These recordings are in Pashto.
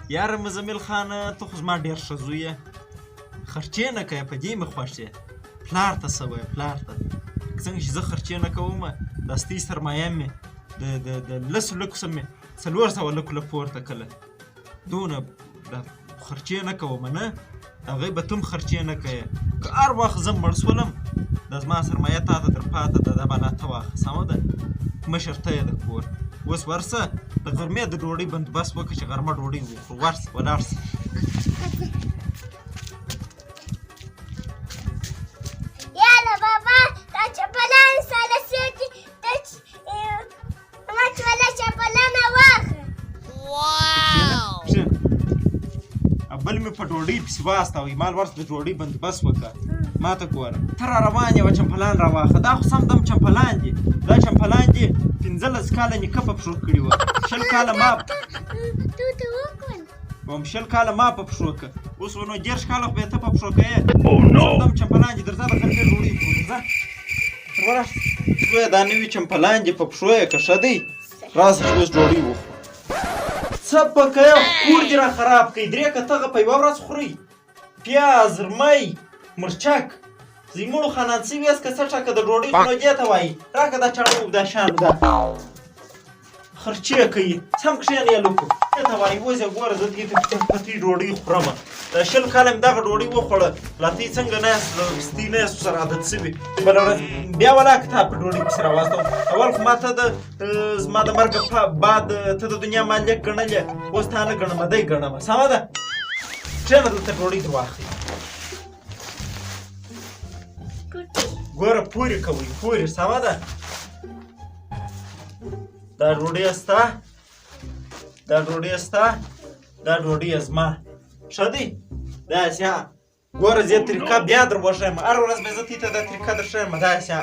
یاره مزمل خانه، ته خو زما ډېر ښه زوی یې، خرچې نه کوې، په دې مې خوښ یې. پلار ته څه وایې؟ پلار ته څنګه چې زه خرچې نه کوم، دا ستۍ سرمایه مې د د د لسو لکو څخه مې 400 لکو له پورته کله دونه دا خرچې نه کوم، نه هغې به ته هم خرچې نه کوې. که هر وخت زه مړ سولم، دا زما سرمایه تا ته در پاته ده، دا به لا ته واخله. سمه ده، مشر ته یې د کور. اوس ورسه د غرمې د ډوډۍ بندوبست وکړه چې غرمه ډوډۍ وخورو. ورسه، ولاړ سه. یاله بابا، دا چپلان سره سیږي، ته ما چې ولا چپلانه واخله. کښېنه. بل مې په ډوډۍ پسې واستوی، مال ورسه د ډوډۍ بندوبست وکړه. ما ته ګوره، ته را روان یې، چمپلان راواخه. دا خو سم دم چمپلان دي، دا چمپلان دي 15 کاله نیکه په پښو کړي وه، 20 کاله ما ته وکړ وم، 20 کاله ما په پښو که، اوس نو 30 کاله خو به ته په پښو کوې. سم دم چمپلان دي. درځه د غرمې ډوډۍ خورو، درځه وروره. زویه، دا نوي چمپلان دي په پښو یې که ښه دی؟ راسه چې اوس ډوډۍ وخورو. څه په کوې؟ کور دې را خراب کړئ. درې کتغه په یوه ورځ خورئ، پیاز، رمی، مرچک. زموږ خانان څه ویس که څه ټکه د ډوډۍ خو نو دې ته وایي. راکه دا چاړه وبدا شان ده خرچې کوي. سم کښېنه یې لوکو، دې ته وایي. اوس یې ګوره، زه دې ته پتۍ ډوډۍ خورم. دا 20 کاله مې دغه ډوډۍ وخوړه، لا تی څنګه نه یاست، ستۍ نه یاست سره عادت سوي. بله ورځ بیا ولا کتاب په ډوډۍ پسې راواستوم. اول خو ما ته د زما د مرګ بعد ته د دنیا مالک ګڼلې، اوس تا نه ګڼمه، دی ګڼمه. سمه ده، کښېنه دلته ډوډۍ در واخلي. ګوره پورې کوئ، پورې. سمه ده، دا ډوډۍ ستا، دا ډوډۍ ستا، دا ډوډۍ زما. ښه دی داسې. ها ګوره، زه طریقه بیا در وښیم، هره ورځ به زه تی ته دا طریقه در ښیم داسې. ها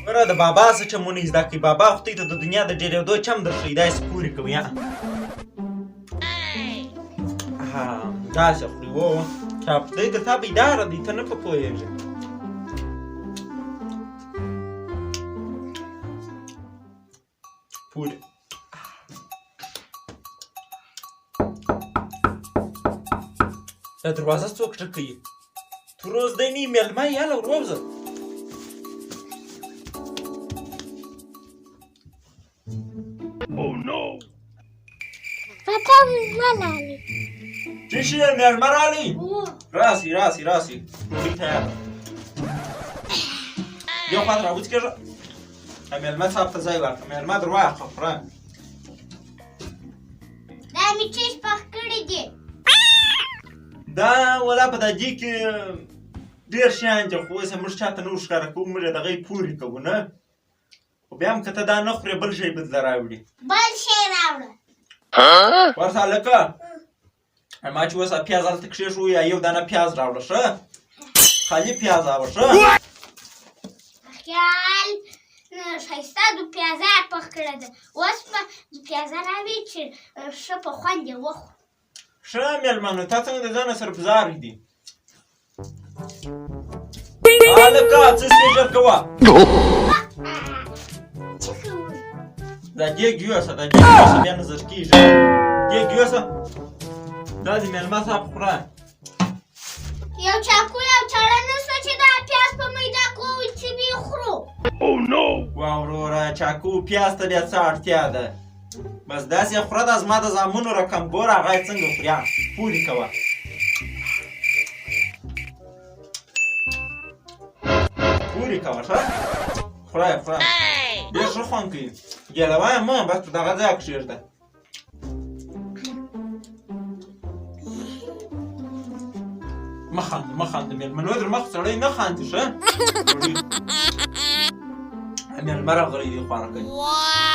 ګوره، د بابا څه چمونه زده کړئ، بابا خو تی ته د دنیا د ډېرېدو چم در ښیي. داسې پورې کوئ، ها داسې خوري. و چاپ دی د تا بیداره دی، ته نه په پوهېږې. پورې دا دروازه څوک ټکوي؟ تروز دی نه مېلمه یې، هله ور ووځه. بابا، مېلمه راغلی. څه شي مېلمه راغلی؟ راسي راسي راسي، ډوډۍ تیاره ده. یو خوا ته راوڅکېږه، مېلمه صاحب ته ځای ورکړه. مېلمه در واخله، خوره. دا مې چیش پخ کړي دي؟ دا ولا په دا دې کې ډېر شیان دي، خو اوس یې موږ چاته نه ورښکاره کوو، موږ یې دغه یې پورې کوو نه. خو بیا هم که ته دا نه خورې، بل شی به درله راوړي. بل شی راوړه. ورته هلکه، ما چې اوس پیاز هلته کښېښوو، یا یو دانه پیاز راوړه، ښه خالي پیاز راوړه، ښه. خیال ښایسته دو پیازه یې پخ کړې ده. اوس به دو پیازه راوړي چې ښه په خوند یې وخورو. ښه مېلمنو، تا څنګه د ځانه سره ګزار دي؟ هلکه څه سې، ژر کوه. څه کوو؟ دا دیګ یوسه، دا دیګ یوسه، بیا نظر کېږي. دیګ یوسه، دا د مېلمه صاحب خوره. یو چاقو یو چاړه نشته چې دا پیاز په میده کوو چې بې خورو؟ وا وروره، چاقو پیاز ته بیا څه اړتیا ده؟ بس داسې خوره. دا زما د زامنو رقم ګوره، هغه یې څنګه خوري. پورې کوه، پورې کوه، ښه خوره یې، خوره، ډېر ښه خوند کوي. ګېلوه یې مه، بس په دغه ځای کښېږده. مه خانده، مه خانده، مېلمنو در مخ سړی نه خاندي. ښه مېلمه راغلی دی، خواره کوي.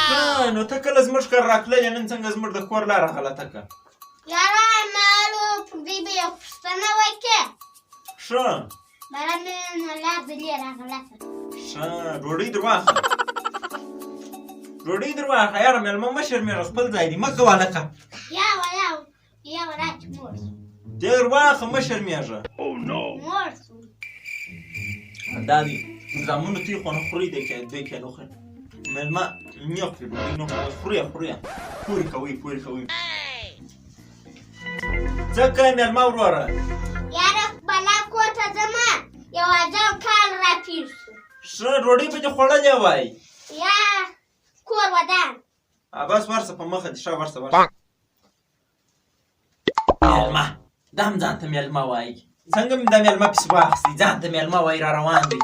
ښه نو ته کله زموږ کر راتللې، نن څنګه زموږ د کور لاره غلطه کړه؟ یاره مالو پر دې به یو پوښتنه وکړې. ښه بله مې نو لار د دې راغلطه. ښه ډوډۍ در واخله، ډوډۍ در واخله. یاره مېلمه مه شرمېږه، خپل ځای دی، مه کوه هلکه. یا ولا یا ولا چې مور سو. دې در واخله، مه شرمېږه. مور سو. دا دی زامنو تی خو نه خوري، دی کې دوی کې نه خوري. مېلمه نه خوري ډوډۍ نه خوري، خوري خوري، پورې کوي پورې کوي. څه کوې مېلمه وروره؟ یاره بلا کور ته ځمه، یو اجل کال را تېر شو. ښه ډوډۍ به دې خوړلې وای. یا کور ودان. بس ورسه په مخه دې ښه، ورسه ورسه. مېلمه دا هم ځان ته مېلمه وایي. څنګه مې دا مېلمه پسې واخیستی، ځان ته مېلمه وایي، را روان دی.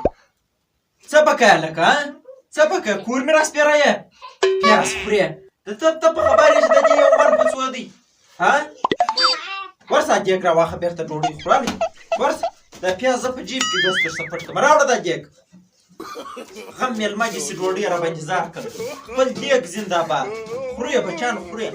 څه به کوې هلکه، څه به کوې؟ کور مې را سپېره یې، پیاز خورې. ته په خبر یې چې د دې یو من په څو دی؟ ها؟ ورسه دیګ راواخه، بېرته ډوډۍ خوره. ورسه دا پیاز زه په جیب کې دست درته پټ کړم، راوړه دا دیګ. غم مېلمه دې سي ډوډۍ راباندې زار کړه. خپل دیګ زندهباد. خورې بچیانو خورې.